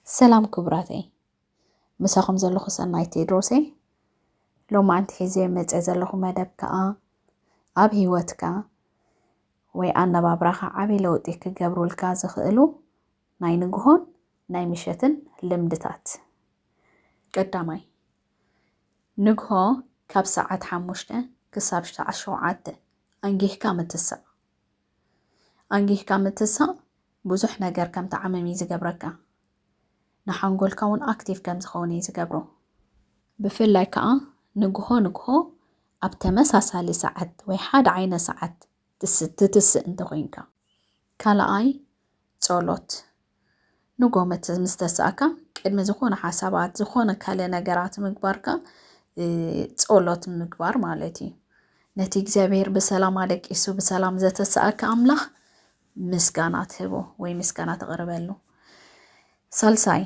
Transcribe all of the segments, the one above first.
ሰላም ክቡራተይ፣ ምሳኹም ዘለኹ ሰናይ ቴድሮስ እየ። ሎማዓንቲ ሒዘ መጸ ዘለኹ መደብ ከኣ ኣብ ህይወትካ ወይ ኣነባብራኻ ዓቢ ለውጢ ክገብሩልካ ዝኽእሉ ናይ ንግሆን ናይ ምሸትን ልምድታት። ቀዳማይ፣ ንግሆ ካብ ሰዓት ሓሙሽተ ክሳብ ሰዓት ሸውዓተ ኣንጊህካ ምትሳእ። ኣንጊህካ ምትሳእ ብዙሕ ነገር ከም ትዓምም እዩ ዝገብረካ። ንሓንጎልካ እውን ኣክቲቭ ከም ዝኸውን እዩ ዝገብሮ። ብፍላይ ከዓ ንግሆ ንግሆ ኣብ ተመሳሳሊ ሰዓት ወይ ሓደ ዓይነት ሰዓት ትስ- ትትስእ እንተኾይንካ። ካልኣይ፣ ጸሎት። ንግሆ መት- ምስ ተሳእካ ቅድሚ ዝኾነ ሓሳባት፣ ዝኾነ ካልእ ነገራት ምግባርካ፣ እ፣ ጸሎት ምግባር ማለት እዩ። ነቲ እግዚኣብሔር ብሰላም ኣደቂሱ ብሰላም ዘተሳእካ ኣምላኽ ምስጋና ትህቦ ወይ ምስጋና ተቕርበሉ። ሳልሳይ፣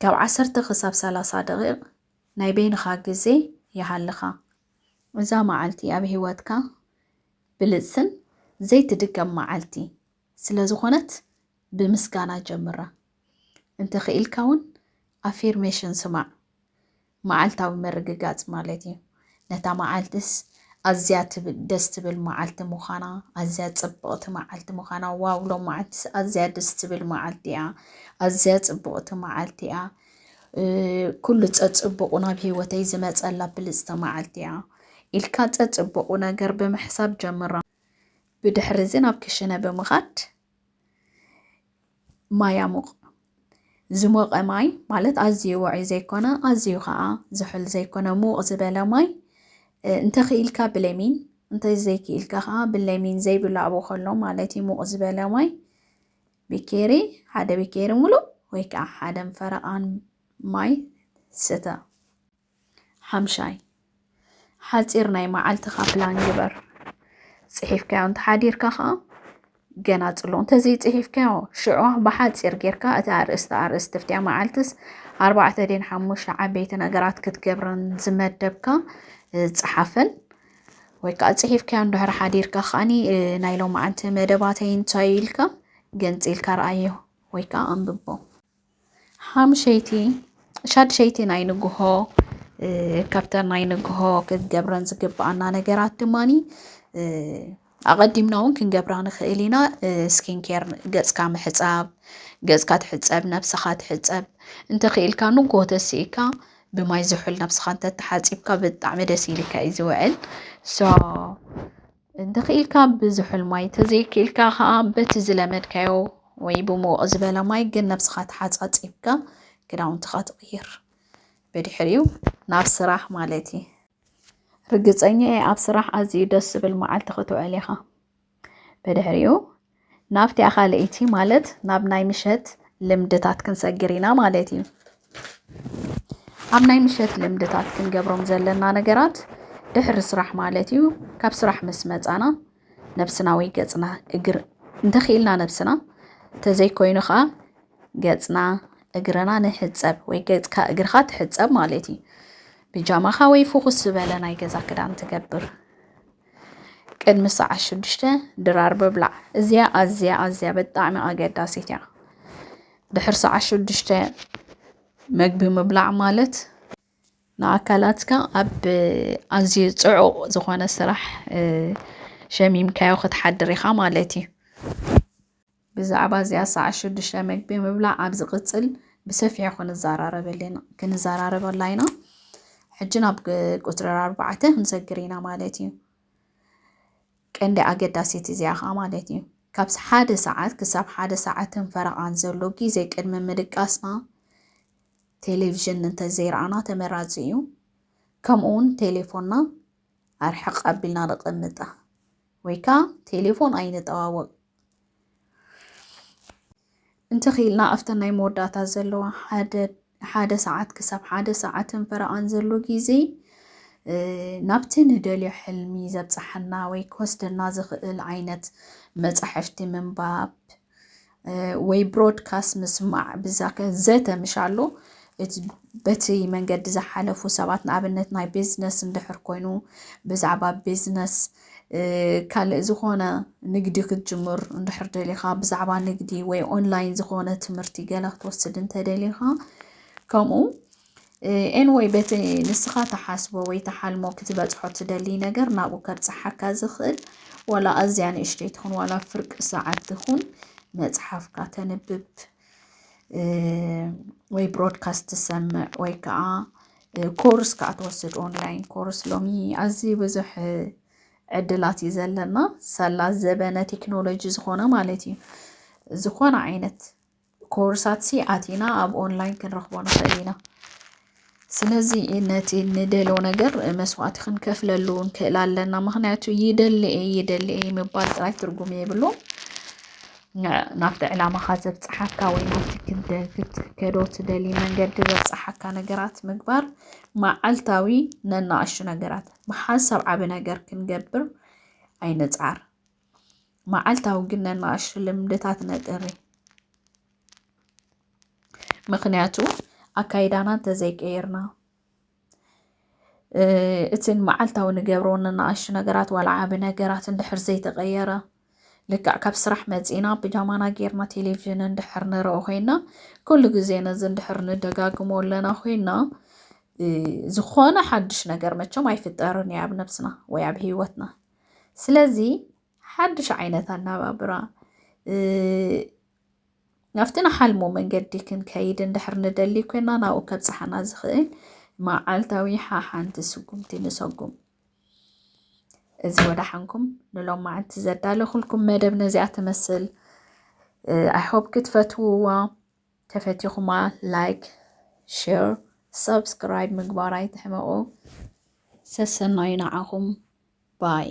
ካብ ዓሰርተ ክሳብ ሰላሳ ደቂቕ ናይ በይንኻ ግዜ ይሃልኻ። እዛ መዓልቲ ኣብ ህይወትካ ብልጽትን ዘይትድገም መዓልቲ ስለ ዝኾነት፣ ብምስጋና ጀምራ። እንተኽኢልካ እውን ኣፊርሜሽን ስማዕ፣ መዓልታዊ ምርግጋጽ ማለት እዩ። ነታ መዓልትስ ኣዝያ ትብል፣ ደስ ትብል መዓልቲ ምዃና፣ ኣዝያ ጽብቕቲ መዓልቲ ምዃና፣ ዋው፣ ሎም መዓልትስ ኣዝያ ደስ ትብል መዓልቲ እያ፣ ኣዝያ ጽብቕቲ መዓልቲ እያ፣ እ፣ ኩሉ ጸጽብቑ ናብ ህይወተይ ዝመጸላ ብልጽቲ መዓልቲ እያ ኢልካ ጸጽብቑ ነገር ብምሕሳብ ጀምራ። ብድሕሪ እዚ ናብ ክሽነ ብምኻድ ማይ ኣሙቕ። ዝሞቐ ማይ ማለት ኣዝዩ ውዑይ ዘይኮነ፣ ኣዝዩ ኸዓ ዝሑል ዘይኮነ፣ ሙቕ ዝበለ ማይ፣ እ፣ እንተኽኢልካ ብሌሚን፣ እንተዘይክኢልካ ኸዓ ብሌሚን ዘይብሉ ኣብኡ ከሎ ማለት እዩ። ሙቕ ዝበለ ማይ ቢኬሪ፣ ሓደ ቢኬሪ ሙሉእ ወይ ከዓ ሓደ ፈረቓን ማይ ስተ። ሓምሻይ፣ ሓጺር ናይ መዓልትኻ ፕላን ግበር። ጽሒፍካዮ እንተሓዲርካ ኸዓ ገናጽሎ። እንተዘይጽሒፍካዮ ሽዑ ብሓጺር ጌርካ እቲ ኣርእስቲ ኣርእስቲ፣ ኣብቲኣ መዓልትስ ኣርባዕተ ድየን ሓሙሽተ ዓበይቲ ነገራት ክትገብረን ዝመደብካ፣ እ፣ ጸሓፈን። ወይ ከዓ ጽሒፍካዮ እንድሕር ሓዲርካ ከዓኒ፣ እ፣ ናይ ሎማዓንቲ መደባተይ እንታይ ኢልካ ገንጺልካ ረኣዮ ወይ ከዓ ኣንብቦ። ሓምሸይቲ፣ ሻድሸይቲ ናይ ንግሆ፣ እ፣ ካብተን ናይ ንግሆ ክትገብረን ዝግብኣና ነገራት ድማኒ፣ እ፣ ኣቐዲምና እውን ክንገብራ ንኽእል ኢና። እ፣ ስኪን ኬር፣ ገጽካ ምሕጻብ፣ ገጽካ ትሕጸብ፣ ነብስኻ ትሕጸብ። እንተኽኢልካ ንግሆ ተስኢካ ብማይ ዝሑል ነብስኻ እንተተሓጺብካ ብጣዕሚ ደስ ኢልካ እዩ ዝውዕል። ሶ፣ እንተኽኢልካ ብዝሑል ማይ፣ ተዘይክኢልካ ኸዓ በቲ ዝለመድካዮ ወይ ብሙቕ ዝበለ ማይ ግን ነብስኻ ተሓጻጺብካ ክዳውንትኻ ትቕይር። ብድሕሪኡ ናብ ስራሕ ማለት እዩ። ርግጸኛ እየ ኣብ ስራሕ ኣዝዩ ደስ ዝብል መዓልቲ ክትውዕል ኢኻ። ብድሕሪኡ ናብቲኣ ካልኣይቲ ማለት ናብ ናይ ምሸት ልምድታት ክንሰግር ኢና ማለት እዩ። ኣብ ናይ ምሸት ልምድታት ክንገብሮም ዘለና ነገራት ድሕሪ ስራሕ ማለት እዩ። ካብ ስራሕ ምስ መጻና ነብስና ወይ ገጽና እግር እንተኽኢልና ነብስና፣ እንተዘይኮይኑ ኸዓ ገጽና እግርና ንሕጸብ ወይ ገጽካ እግርኻ ትሕጸብ ማለት እዩ። ቢጃማኻ ወይ ፍኹስ ዝበለ ናይ ገዛ ክዳን ትገብር። ቅድሚ ሰዓት ሽዱሽተ ድራር ምብላዕ። እዚኣ ኣዝያ ኣዝያ ብጣዕሚ ኣገዳሲት እያ። ድሕሪ ሰዓት ሽዱሽተ መግቢ ምብላዕ ማለት ንኣካላትካ ኣብ ኣዝዩ ጽዑቕ ዝኾነ ስራሕ፣ እ፣ ሸሚምካዮ ክትሓድር ኢኻ ማለት እዩ። ብዛዕባ እዚኣ ሰዓት ሽዱሽተ መግቢ ምብላዕ ኣብ ዝቕጽል ብሰፊሑ ክንዘራረበልና፣ ክንዘራረበላ ኢና። ሕጂ ናብ ግ-፣ ቁጽሪ ኣርባዕተ ክንሰግር ኢና ማለት እዩ። ቀንዲ ኣገዳሲት እዚኣ ኸዓ ማለት እዩ። ካብ ሓደ ሰዓት ክሳብ ሓደ ሰዓትን ፈረቓን ዘሎ ግዜ ቅድሚ ምድቃስና ቴሌቪዥን እንተዘይረኣና ተመራጺ እዩ። ከምኡ እውን ቴሌፎንና ኣርሕቕ ኣቢልና ነቐምጣ ወይ ከዓ ቴሌፎን ኣይንጠዋወቕ። እንተኽኢልና ኣብተን ናይ መወዳእታ ዘለዋ ሓደ፣ ሓደ ሰዓት ክሳብ ሓደ ሰዓትን ፈረቓን ዘሎ ግዜ፣ እ፣ ናብቲ ንደልዮ ሕልሚ ዘብጽሓና ወይ ክወስደና ዝኽእል ዓይነት መጻሕፍቲ ምንባብ፣ እ፣ ወይ ብሮድካስት ምስማዕ፣ ብዛከ ዘተ ምሽ ኣሎ። እቲ በቲ መንገዲ ዝሓለፉ ሰባት፣ ንኣብነት ናይ ቢዝነስ እንድሕር ኮይኑ ብዛዕባ ቢዝነስ ካልእ ዝኾነ ንግዲ ክትጅምር እንድሕር ደሊኻ፣ ብዛዕባ ንግዲ ወይ ኦንላይን ዝኾነ ትምህርቲ ገለ ክትወስድ እንተደሊኻ፣ ከምኡ ኤንወይ በቲ ንስኻ ትሓስቦ ወይ ትሓልሞ ክትበጽሖ ትደሊ ነገር ናብኡ ከብጽሓካ ዝኽእል፣ ዋላ ኣዝያ ንእሽተይ ትኹን ዋላ ፍርቂ ሰዓት ትኹን፣ መጽሓፍካ ተንብብ ወይ ብሮድካስት ትሰምዕ ወይ ከዓ ኮርስ ከዓ ትወስድ፣ ኦንላይን ኮርስ። ሎሚ ኣዝዩ ብዙሕ ዕድላት እዩ ዘለና፣ ሳላ ዘበነ ቴክኖሎጂ ዝኾነ ማለት እዩ። ዝኾነ ዓይነት ኮርሳት ሲ ኣቲና ኣብ ኦንላይን ክንረኽቦ ንኽእል ኢና። ስለዚ ነቲ ንደሎ ነገር መስዋዕቲ ክንከፍለሉ ንክእል ኣለና። ምክንያቱ ይደሊ እየ፣ ይደሊ እየ ምባል ጥራይ ትርጉም የብሉን። ናብቲ ዕላማኻ ዘብፅሓካ ወይ ናብቲ ክትደ-፣ ክትከዶ ትደሊ መንገዲ ዘብፅሓካ ነገራት ምግባር፣ መዓልታዊ ነናእሽቱ ነገራት። ብሓንሳብ ዓቢ ነገር ክንገብር ኣይንፅዓር። መዓልታዊ ግን ነናእሽቱ ልምድታት ነጥሪ። ምክንያቱ ኣካይዳና እንተዘይቀየርና፣ እ፣ እቲ መዓልታዊ ንገብሮ ነናእሽቱ ነገራት ዋላ ዓቢ ነገራት እንድሕር ዘይተቀየረ፣ ልክዕ ካብ ስራሕ መጺና ብጃማና ጌርና ቴሌቪዥን እንድሕር ንርኢ ኮይና፣ ኩሉ ግዜ ነዚ እንድሕር ንደጋግሞ ኣለና ኮይና፣ እ፣ ዝኾነ ሓድሽ ነገር መቸም ኣይፍጠርን እዩ ኣብ ነብስና ወይ ኣብ ህይወትና። ስለዚ ሓድሽ ዓይነት ኣነባብራ፣ እ፣ ናብቲ ንሓልሞ መንገዲ ክንከይድ እንድሕር ንደሊ ኮይና፣ ናብኡ ከብጽሓና ዝኽእል መዓልታዊ ሓሓንቲ ስጉምቲ ንሰጉም። እዚ ወዳሓንኩም ንሎማዓንቲ ዘዳለኹልኩም መደብ ነዚኣ ትመስል። እ፣ I hope ክትፈትውዋ። ተፈቲኹማ ላይክ፣ ሼር፣ ሰብስክራይብ ምግባር ኣይትሕመቑ። ሰሰናዩ ንዓኹም። ባይ።